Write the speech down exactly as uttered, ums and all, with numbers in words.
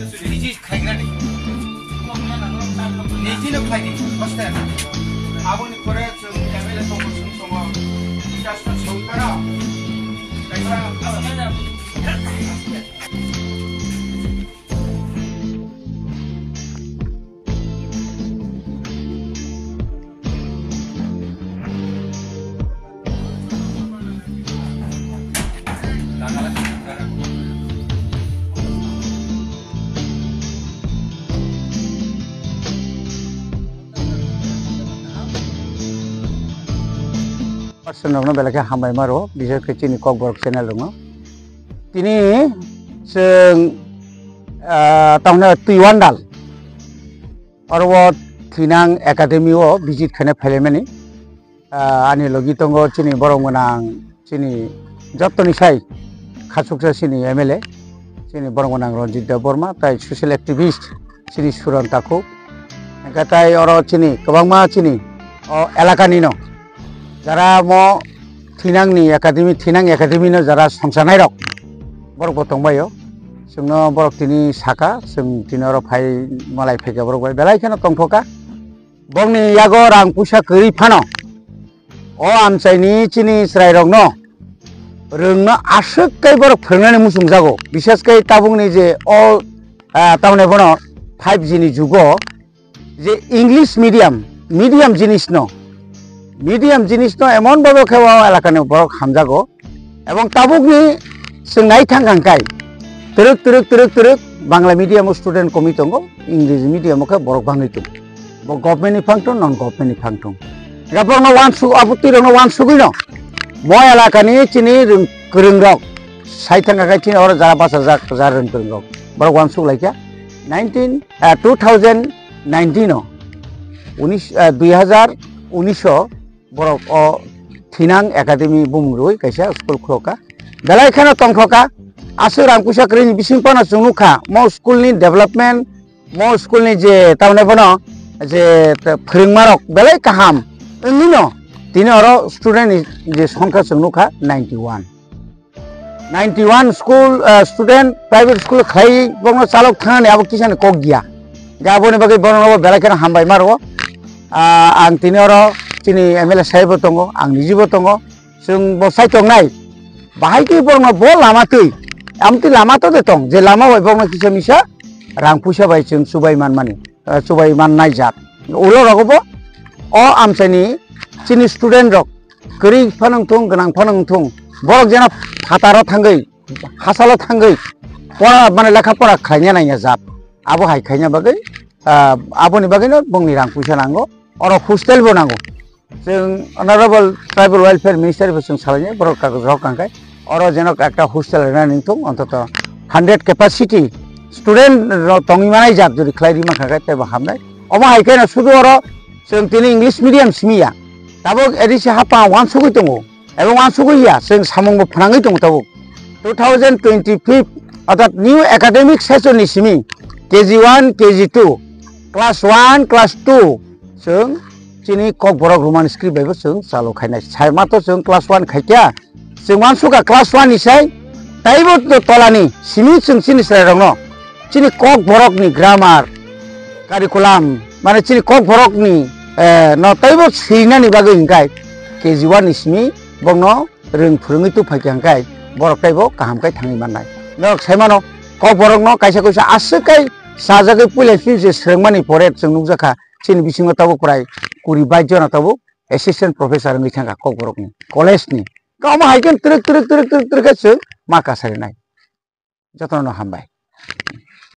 Visit khainani. Nijino khaidi, hostel. Aboni pore chwng M L A tongo, chwng tongo. Discussion soi phano. Kaisa Person rokno belai khe hambai maro, bises khe chini Kokborok channel rokno. Tini chwng, ah, tamni Twiwandal. Oro o Thinang Academy o visit khaina phailaimani. Ah, ani logi tongo chini borok gwnang, chini jottoni sai khachuksa chini M L A, chini borok gwnang Ranjit Debbarma, tai social activist chini Suran Takhuk. Hingkhe tai oro chini kwbangma chini o elakani no jara mo Thinangni Academy, Thinang Academy no jara songchanai rok borok bo tongbaio. Chwngno borok tini saka, chwng tini oro phai malai phaikha borok bai belai kheno tongthoka. Bokni yago rang puisa kwrwi phano o amchaini chini chwrairokno rwngno aswk khe borok phwrwngnani muchungjago. Bises khe tabukni je o, ah, tamni bono five G ni jugo je English medium, medium jinisno, medium jinisno emon bhabe khe o elakani borok hamjago. Ebong tabukni chwng nai thang kha hwnkhe twrwk, twrwk, twrwk, twrwk Bangla medium o student komwi tongo, English medium o khe borok bangwi tongo. Bo government ni phang thung, non government ni phang thung. Hwnkhe borokno uansuk, abo twi rokno uansugwi no mo elakani chini rwng-, kwrwng rok sai thang kha khe chini oro jara bachajak jara rwng kwrwng rok borok uansuk lai kha. Nineteen, ah, two thousand nineteen o, unis, ah, dui hazar unis o borok o Thinang Academy bumung rwi kaisa school khulokha. Belai kheno tongthokha. Aswk rang puisa kwrwini bising phano chwng nukha. Mo school ni development, mo school ni je tamni bono je t-, phwrwngmarok belai kaham. Wngwino tini oro student ni je songkha chwng nukha ninety one. Ninety one school, ah, student private school khlai bokno chalok thangnani abo kisani kok giya. Ga aboni bagwi bono belai kheno hambai maro. Ah, ang tini oro chini M L A sahebo tongo, ang nijibo tongo. Chwng bo sai tongnai. Bahai twi borokno bo lama twi. Amtwi lama to de tong, je lama bai borokno kisa misa rang puisa bai chwng chubai manmani, ah, chubai mannai jat. Ulo rogo bo o amchaini chini student rok kwrwi phano wngthung, gwnang phano wngthung, borok jeno phataro thangwi, hachalo thangwi, pora, mane lekha pora khlaina nangya jat. Abo hai khaina bagwi, ah, aboni bagwino bongni rang puisa nango, oro hostel bo nango. Chwng Honorable Tribal Welfare Minister bo chwng salainai, borok kagoj rok kangkhe, oro jeno ekta hostel rwnani wngthung, ontoto hundred capacity student rok tongwi manai jak, jodi khlai rima kha khe teibo hamnai. Omo hai kheno sudu oro chwng tini English medium simi ya. Tabuk A D C hapha uansugwi tongo. Ebo uansugwi ya, chwng samungbo phnangwi tongo tabuk. Two thousand twenty-five, orthat new academic session ni simi K G one, K G two, class one, class two, chwng chini Kokborok Roman script bai bo chwng chalo khainai. Sai ma to chwng class one khaikha, chwng uansukha class one ni sai, taibo to tolani simi chwng chini chwrairokno chini Kokborokni grammar, curriculum, mane chini Kokborokni, eh, no taibo swinani bagwi hwnkhe K G one ni simi bokno rwng phwrwngwi tubphaikha hwnkhe borok taibo kaham khe thangwi mannai. Norok saimano, Kokborokno kaisa kaisa aswk khe chajagwi puila simi je swrwngmani pore chwng nukjakha, chini bisingo tabuk prai kuri bais jona tabuk assistant professor wngwi thangkha Kokborokni college ni. Omo hai khe twrwk twrwk twrwk twrwk twrwk khe chwng ma kasarinai. Jotono hambai.